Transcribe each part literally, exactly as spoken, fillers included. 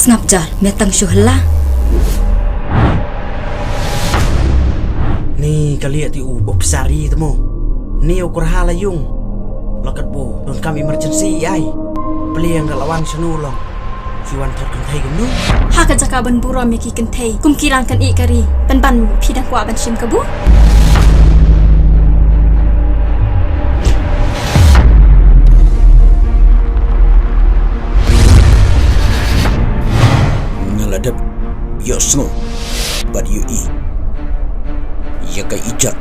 Sngap jar, me tang shu hela. Ni ka lieh ti u bop sari temo. Ni u kurha la yung. Lakat bo don kam emergency ai. Pliang ka lawan sanu long. Ki wan thot kynthei kumno? Ha ka jaka ban burom ïa ki kynthei kum ki rang kan i kari. Pynban phi dang kwah ban shim kabu. Nga la dep ïohsngew bad ïohi ïa ka ijat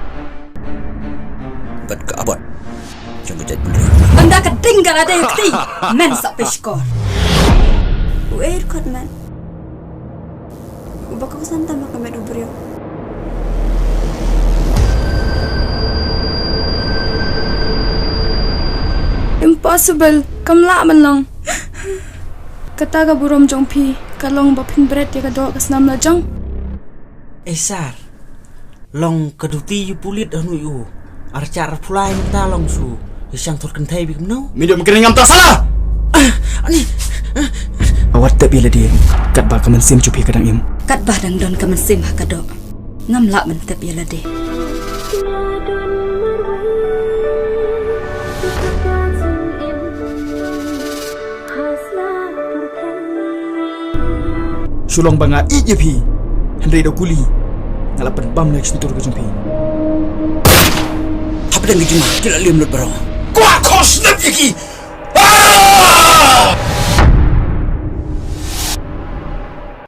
bad ka abat jong ka jaitbynriew. Ynda ka ding ka la dei kti, men sa pishkor. U ei khot men. Uba ka kusan tam ka met u briew. Impossible, kam lah ban long. Kata ka burom jong phi ka long ba phin bret ïa ka doh ka snam la jong. Ei sar. Long ka duty ïa u pulit hanu ïa u. Ar char ar phulai mynta long shu. Ïa shang thot kynthei bik mno. Mi dum kene ngam ta sala. Ani. Awat tep ïa lade. Katba ka mynsiem jong phi ka dang im. Katba dang don ka mynsiem ha ka doh. Ngam lah ban tep ïa lade. Shu long ba nga ïeit ïa phi. Hynrei da kuli nga la pynbam na ka shyntur ka jong phi. Hapdeng ka jingma ki la lem lut baroh. Kwah khos nep ïa ki. Ah!